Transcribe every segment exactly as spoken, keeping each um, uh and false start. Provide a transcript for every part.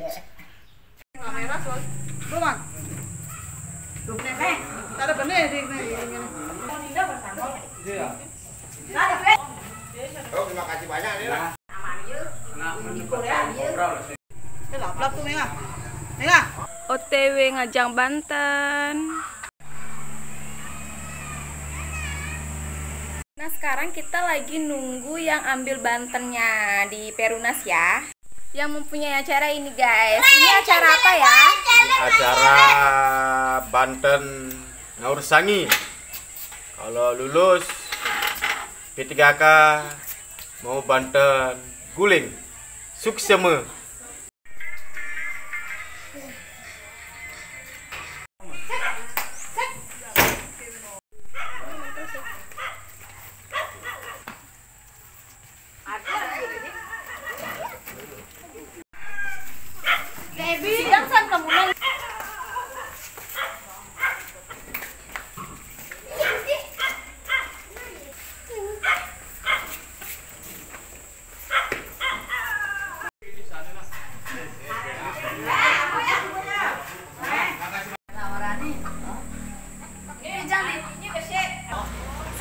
Kamera, Sul. Belum, Man? Belum, Nek. Ada bener di, di, di, di. Oh, terima kasih banyak, Nek. Nah, ini kopi. Ini lap-lap tuh, Mega. Mega. O T W ngajang banten. Nah, sekarang kita lagi nunggu yang ambil bantennya di Perumnas ya. Yang mempunyai acara ini, guys. Ini acara apa ya? Acara banten ngaur sangi. Kalau lulus P tiga K mau banten guling. Suksema.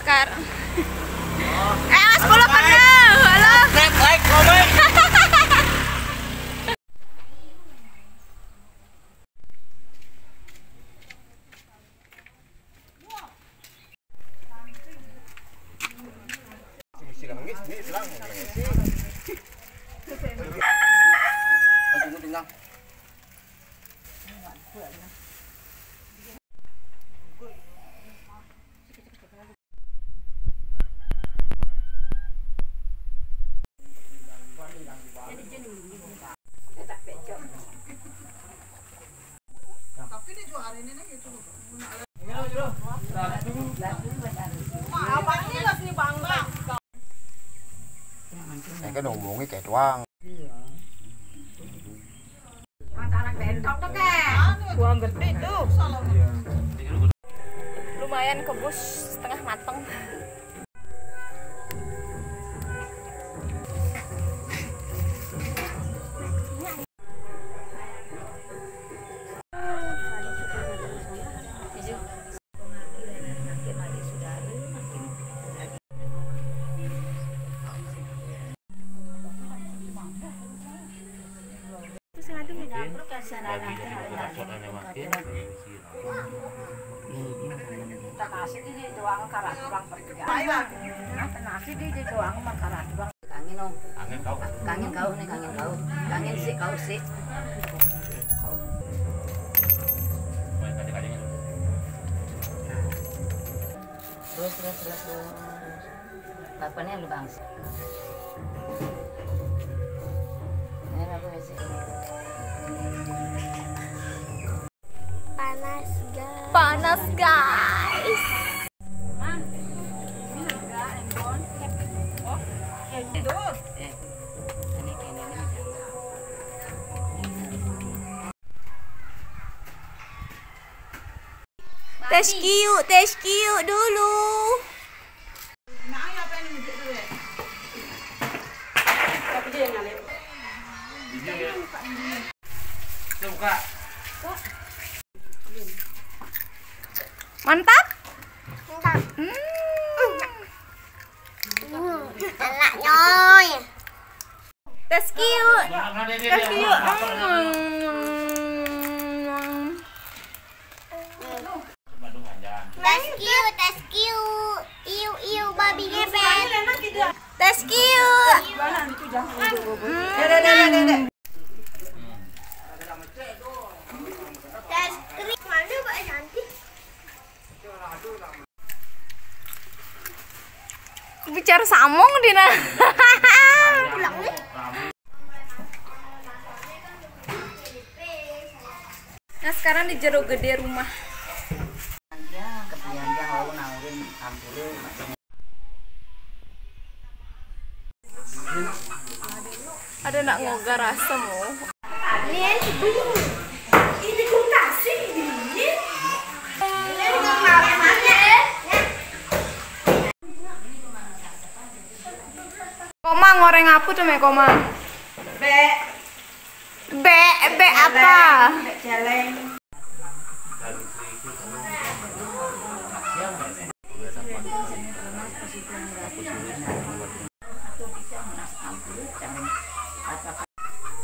Sekarang. Eh, Mas, sepuluh penuh. Halo. Subscribe, like, komen. Ini kan hubungi kayak doang. Gua ngerti tuh. Lumayan kebus setengah mateng. Kita kasih di doang karat doang pergi. Apa nasi di doang mah karat doang. Kangen, oh. Kangen kau. Kangen kau nih, kangen kau. Kangen sih kau sih. Terus, terus, terus, terus. Bapaknya lu bangsa. Ini apa sih? Panas, guys. Panas, guys. Tes kiu, tes kiu dulu. Mantap? Mantap. Hmm. Hmm, enak, nyoy. Tes kiu. Tes kiu. Hmm. Tes kiu, tes kiu. Iu, iu, babi ngepet. Tes kiu. Tes krim mana, Mbak Cantik? Bicara samong, Dina. Pulang nih. Nah, sekarang di jero gede rumah. Ada nak ngoga rasa mau. Koma ngoreng apa tuh, me, Koma? Be. Be, Apa?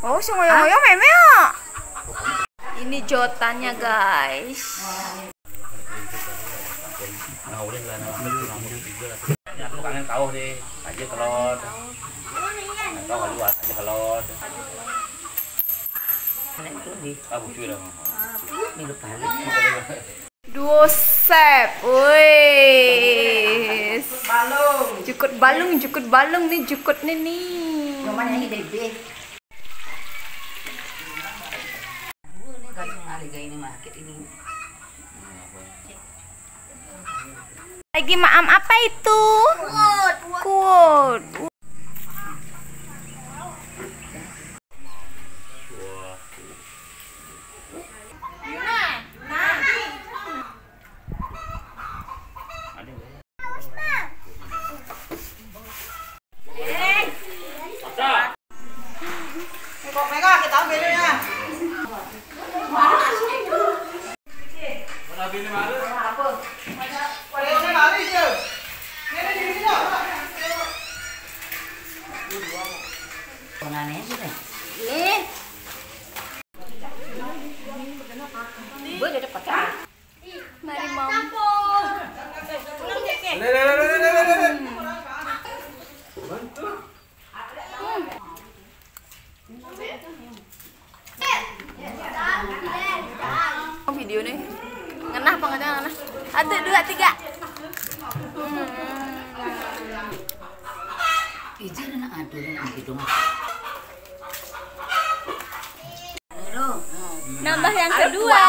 Oh, si ngoyo-ngoyo meme ya. Ini jotannya, guys. Nah, udah lah, nah, aku kangen tahu deh, aja telur. Tahu aja telur. Karena itu di Ah, bucu lah. Milu paling. Duo sep, wis. Balung. Jukut balung, jukut balung nih, jukut nih nih. Cuman ini bebek. Ini kasih ngali gaya ini market ini. Lagi maam apa itu? Kuot. Mari, Mom. Oh, video nih. Ngenah apa nggak ngenah? Satu, dua, tiga. Hmm. Izin anak aduh, anak gitu mah. Nambah yang kedua.